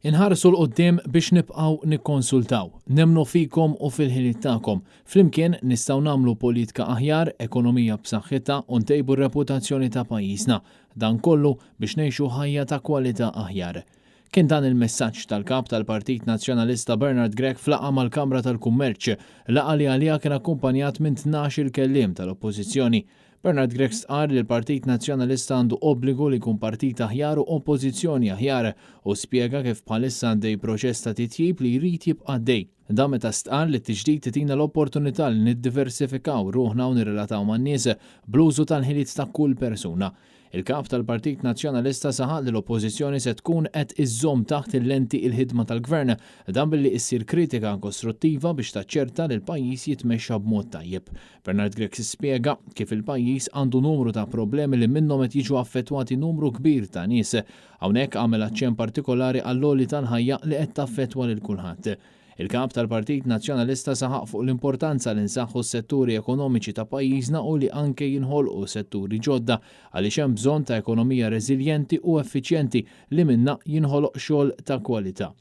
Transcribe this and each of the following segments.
Inħarsu 'l quddiem biex nibqgħu nikkonsultaw. Nemmnu fikom u fil-ħiliet tagħkom. Flimkien nistgħu nagħmlu politika aħjar, ekonomija b'saħħitha u ntejbu r-reputazzjoni ta' pajjiżna. Dan kollu biex ngħixu ħajja ta' kwalità aħjar. Kien dan il-messaġġ tal-Kap tal-Partit Nazzjonalista Bernard Grech f'laqgħa mal-Kamra tal-Kummerċ, laqgħa li għaliha kien akkumpanjat minn 12-il kelliem tal-Oppożizzjoni. Bernard Grech stqarr li l-Partit Nazzjonalista għandu obbligu li jkun partit aħjar u Oppożizzjoni aħjar u spjega kif bħalissa għaddej proċess ta' titjib li jrid jibqa' għaddej. Dan meta stqarr li t-tiġdid itina l-opportunità li niddiversifikaw ruħna u nirrelataw man-nies bl-użu tal-ħiliet ta' kull persuna. Il-Kap tal-Partit Nazzjonalista saħaq li l-Oppożizzjoni se tkun qed iżżomm taħt il-lenti il-ħidma tal-Gvern, dan billi issir kritika kostruttiva biex taċċerta li l-pajjiż jitmexxa b'mod tajjeb. Bernard Grech spjega kif il-pajjiż għandu numru ta' problemi li minnhom qed jiġu affettwati numru kbir ta' nies. Hawnhekk għamel aċċenn partikolari għall-għoli tal-ħajja li qed taffettwa lil kulħadd. Il-Kap tal-Partit Nazzjonalista saħaq fuq l-importanza li nsaħħu s-setturi ekonomiċi ta' pajjiżna u li anke jinħolqu setturi ġodda għaliex hemm bżonn ta' ekonomija reżiljenti u effiċjenti li minnha jinħoloq xogħol ta' kwalità.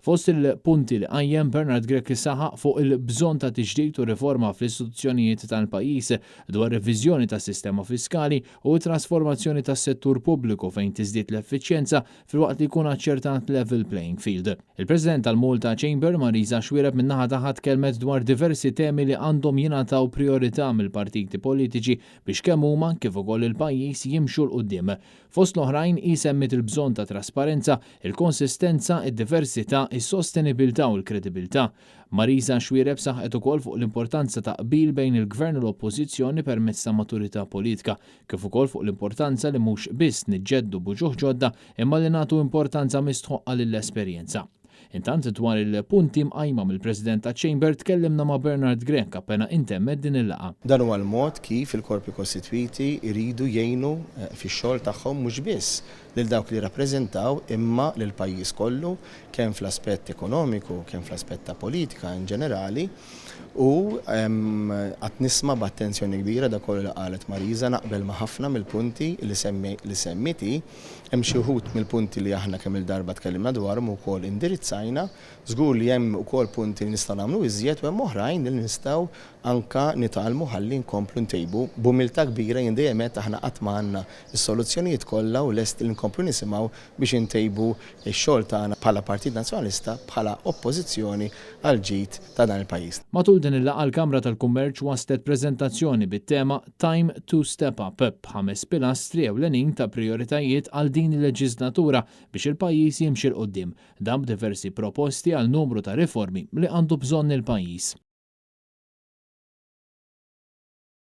Fost il-punti li qajjem, Bernard Grech saħaq fuq il-bżonn ta' tiġdid u riforma fl-istituzzjonijiet tal-pajjiż, dwar reviżjoni tas-sistema fiskali u t-trasformazzjoni tas-settur pubbliku fejn tiżdied l-effiċjenza filwaqt li jkun aċċertat level playing field. Il-President tal-Malta Chamber, Marisa Xuereb min-naħa tagħha tkellmet dwar diversi temi li għandhom jingħataw prijorità mill-partiti politiċi biex kemm huma kif ukoll il-pajjiż jimxu 'l quddiem. Fost l-oħrajn, hi semmiet il-bżonn ta' trasparenza, il-konsistenza, id-diversità, is-sostenibilità u l-kredibilità. Marisa Xuereb saħqet ukoll fuq l-importanza ta' qbil bejn il-Gvern u l-Oppożizzjoni permezz ta' maturità politika, kif ukoll fuq l-importanza li mhux biss niġġeddu b'uċuħ ġodda imma li nagħtu importanza mistħoqqa lill-esperjenza. Intant dwar il-punti mqajma mill-President taċ-Chamber tkellimna ma' Bernard Grech appena intemmet din il-laqgħa. Dan huwa l-mod kif il-korpi kostitwiti jridu jgħinu fix-xogħol tagħhom mhux biss lil dawk li jirrappreżentaw imma lill-pajjiż kollu kemm fl-aspett ekonomiku, kemm fl-aspett ta' politika in ġenerali u qgħadt nisma' b'attenzjoni kbira dak kollu li qalet Marisa, naqbel ma' ħafna mill-punti li semmiet hi. Hemm xi wħud mill-punti li aħna kemm-il darba tkellimna dwarhom u wkoll indirizzajna. Żgur li hemm ukoll punti li nistgħu nagħmlu iżjed u hemm oħrajn li nistgħu anke nitgħallmu ħalli nkomplu ntejbu. B'umiltà kbira jien dejjem għedt aħna qatt ma għandna s-soluzzjonijiet kollha u lesti li nkomplu nisimgħu biex intejbu x-xogħol tagħna bħala Partit Nazzjonalista bħala Oppożizzjoni għall-ġid ta' dan il-pajjiż. Matul din il-laqgħa l-Kamra tal-Kummerċ wasslet preżentazzjoni bit-tema Time to Step Up b'ħames pilastri ewlenin ta' prijoritajiet għal din il-leġiżlatura biex il-pajjiż jimxi 'l quddiem. Dan b'diversi proposti għal numru ta' riformi li għandu bżonn il-pajjiż.